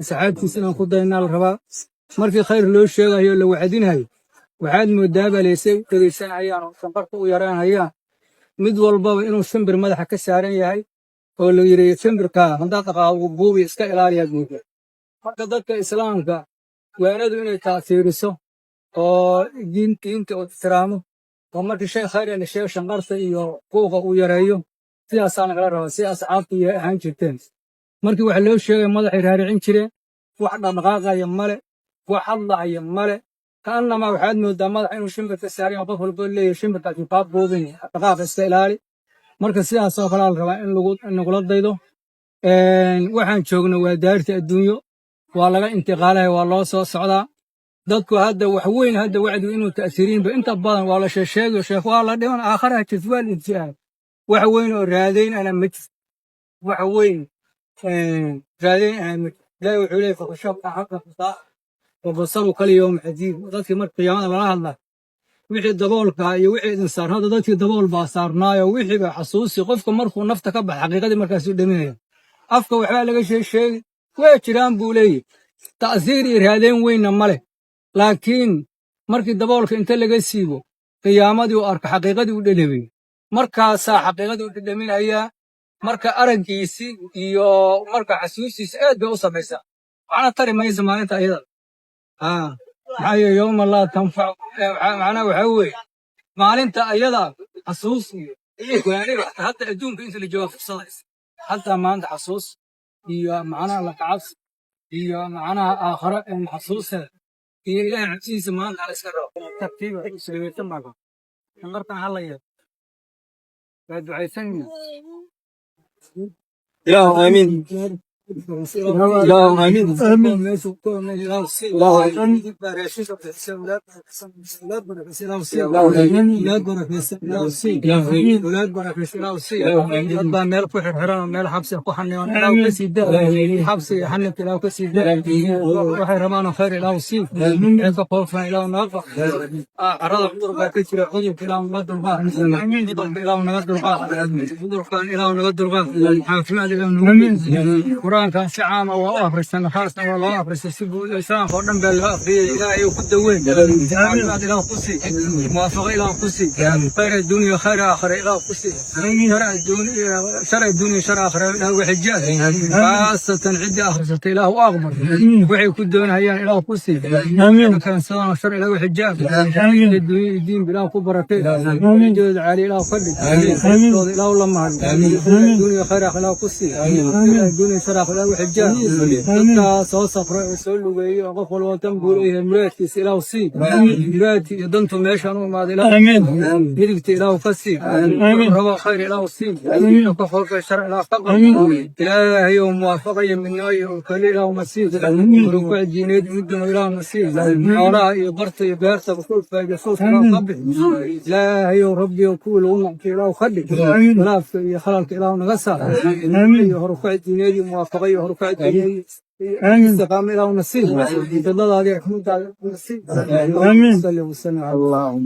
Asxaabtiisa inaan ku daynaa la rabaa. Markii khayr loo sheegayo, la wacdinayo, waxaad moodaa baleysay u dhegaysanayaan oo shanqarta u yaraanayaan, mid walbaba inuu shimbir madaxa ka saaran yahay oo la yidhi shimbirka haddaad dhaqaaqo buubi, iska ilaaliyaad moodaa. Marka dadka islaamka waanadu inay taasiiriso oo diinta uu ixtiraamo oo markii shay khayr la sheego shanqarta iyo buuqa uu yareeyo, sidaasaa nagala rabaa, si asxaabtu iyo ahaan jirteen. Markii wax loo sheegay madaxay raaricin jireen, wax dhaqdhaqaaqaya male, wax hadlahaya male. Ka'annamaa waxaad moodaa madaxa inuu shimbir ka saaran yahay, qof walbo leeyahay shimbirkaasi kaa buubin, dhaqaaqa iska ilaali. Marka sidaasoo kalea la rabaa in lagula daydo. Waxaan joogno waa daarta adduunyo, waa laga intiqaalaya, waa loo soo socdaa. Dadku hadda wax weyn hadda wacdigu inuu ta'siiriinba inta badan waa la sheesheegayo, sheekh waa la dhiman, aakharaha jirta, waa la intihaa. Wax weyn oo raadayn ana ma jirto, wax weyn raadayn ana ma jirto. Ilaahi wuxuu leeyahy: فكشفنا عنك غطاءك فبصرك اليوم حديد. Dadkii marka qiyaamada lala hadla, wixii daboolka iyo wixii idin saarna, hadda dadkii dabool baa saarnaayo, wixii baa xasuusi. Qofka markuu nafta ka baxa, xaqiiqadii markaasuu dhaminaya. Afka waxbaa laga sheegi, waa jiraan buu leeyahy, ta'siir iyo raadayn weynna ma leh. Laakiin markii daboolka inta laga siibo, qiyaamadii uu arko, xaqiiqadii u dhedhamiyo, markaasaa xaqiiqadii u dhedhaminayaa. Marka araggiisii iyo marka xasuustiisa aad bay u samaysaa, waxna tari maysa maalinta ayada. Maxaa yeele يوم لا تنفع, macnaha waxaa weeye maalinta ayada xasuus iyo waaniba hadda adduunka inta la jooga fursadaysa. Hataa maanta xasuus iyo macnaha la kacabsi iyo macnaha aakharo xasuusteeda iyo Ilaahay cabsidiisa maanta la iska rabo. Tartiiba muslimiinta maaha, shanqartan hala yeelo, waa ducaysanayna. Ilaahu aamiin, Ilaahu aamiin. Ilaahu aamiin. Dad baa meel ku xirxiran oo meel xabsi ku xaniban, Ilaahu ka sii daa xabsi iyo xanibka, Ilaahu ka sii daa. Waxay rabaan oo khayr Ilaahu sii, cid ka qoofan Ilaahu naga qab. Carrada cudur baa ka jira, cudurka Ilaahu naga dulqaad, cudurka Ilaahu naga dulqaad, cudurkan Ilaahu naga dulqaad, caafimaad Ilaahu nagu. Qur-aankan si caama waa u akhrisan, khaasna waa loo akhristay, si guud islaamka oo dhan baa loo akhriyay. Ilaahay ku daweyn, caafimaad Ilaahu ku sii, muwaafaqo Ilaahu ku sii, khayr adduunya, khayr aakhira Ilaahu ku sii, shar adduunya, shar adduunya, shar aakhira Ilaahu xijaab. Khaasatan ciddii akhrisatay Ilaahu u aqbal, waxay ku doonayaan Ilaahu ku sii, keensadaan shar Ilaahu xijaab, adduunya iyo diin Ilaahu ku barakay, darajadooda caali Ilaahu ka dhig, dooda Ilaahu la mahad, adduunya khayr aakhira Ilaahu ku sii, adduunya shar aakhira Ilaahu xijaab. Dadkaa soo safray oo soo lugeeyey oo qof walba tan buu leeyahay, muraadkiisa Ilaahu sii, muraadkii iyo dantu meeshaan u imaaday Ilaahu midigta Ilaahu ka sii, rabo khayr Ilaahu sii, ka xoogay shar Ilaahu ka qab. Ilaahay oo muwaafaqa iyo midnimo iyo kale Ilaahu ma sii, rukuuc diineed midnimo Ilaahu ma sii, xoolaha iyo barta iyo beerta ku faa'iidayso Ilaahu ka bixi. Ilaahay oo Rabbi oo kuwii lagu nacfay Ilaahu ka dhig, khilaafka iyo khalalka Ilaahu naga saar, iyo horukac diineed iyo muwaafaqa iyo horukac diineed istiqaamo Ilaahu nasiib, fidladaada iyo raxmadaada nasiib. صل وسلم على اللهم.